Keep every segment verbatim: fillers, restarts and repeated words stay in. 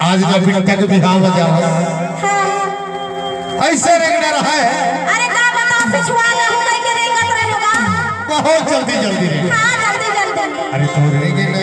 आज का बिट्टा के बिहाव में जाओ। हाँ। ऐसे रेंगना रहा है। अरे का बताओ, पिछुआ ना हो के रेंगत रहे होगा। बहुत जल्दी जल्दी रेंगे। हाँ, जल्दी जल्दी। अरे तो रेंगे ना।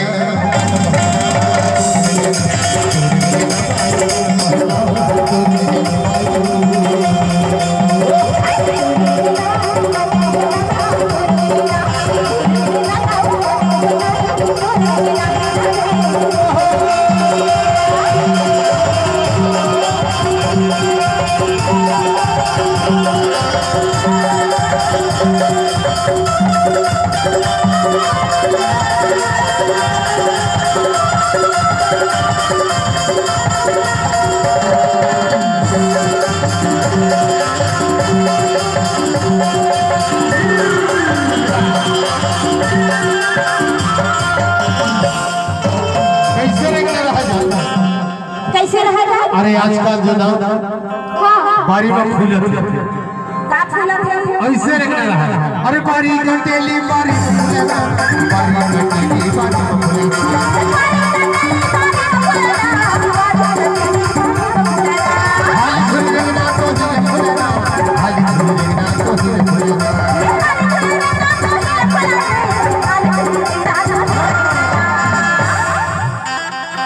कैसे रेंगना रहा जाता? कैसे रहा जाता? अरे आजकल जो ना हाँ, हाँ। बारी में फूल होती है। का फूल होती है? ऐसे रेंगना रहा। अरे बारी कटेली बारी में फूल ना, बारी कटेली बारी में फूल ना। हाली झुलना तो झुलना, हाली झुलना तो झुलना।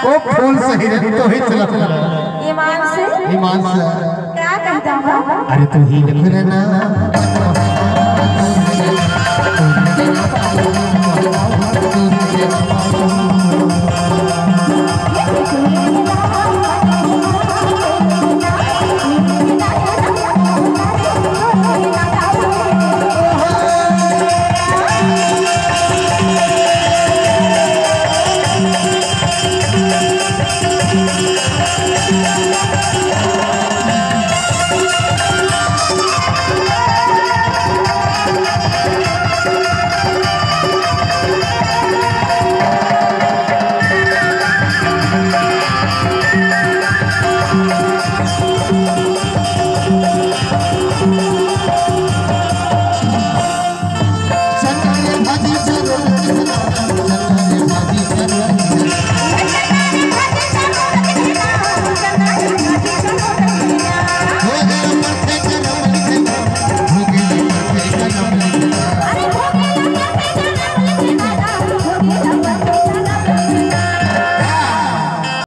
ओ फूल सही रे, तो ही चला। ईमान से? ईमान से। क्या कहता हूँ? अरे तू ही नखरना।